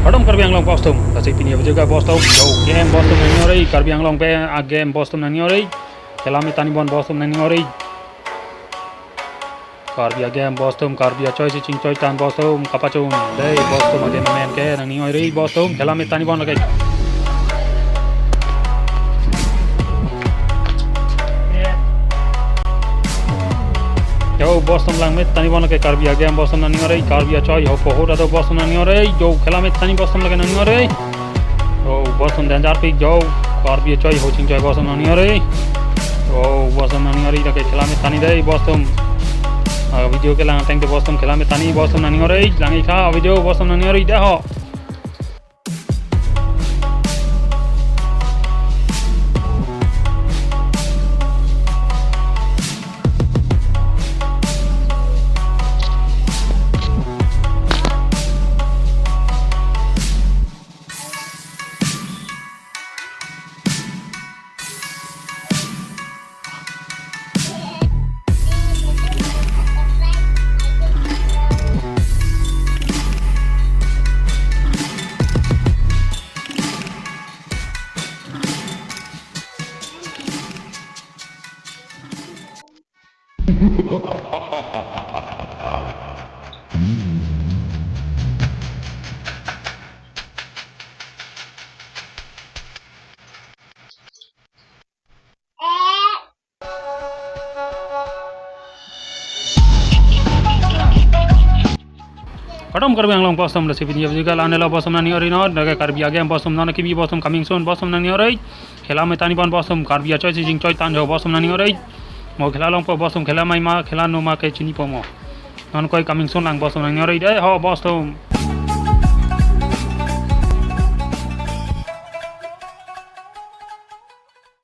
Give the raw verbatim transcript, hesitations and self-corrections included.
Kardom Karbi Anglong bostum, lasi pini video ke bostum, yo game bostum nangning ore, Karbi Anglong pen a game bostum nangning ore, khela me tani bon bostum nangning ore. Karbi a game bostum, Karbi achoi si chingchoi tan bostum, kapachun, dei bostum a game amen ke nangning ore bostum, khela me tani bon lake. Yo, bostum lang me tani bon lake Karbi a game bostum nangning ore, Karbi achoi ho poho dado bostum nangning ore, yo, khela me tani bostum lake nangning ore. Yo, bostum danger pik, yo, Karbi achoi ho chingchoi bostum nangning ore. Yo, bostum nangning ore, lake khela me tani dei, bostum. Ah, video ke lang teng te bostum khela me tani, bostum nangning ore, lang ikha video bostum nangning ore, dei ho. Kardom Karbi Anglong bostum, lasi pini video ke la-an lo bostum nangning ore non, lake Karbi a game bostum non kimi bostum coming soon bostum nangning ore. Khela me tani bon bostum, Karbi achoi si chingchoi tan jo bostum nangning ore. Mo khela longpo bostum, khela mai ma, khela no ma ke chinipo mo. Non koi coming soon lang bostum nangning ore dei ho bostum.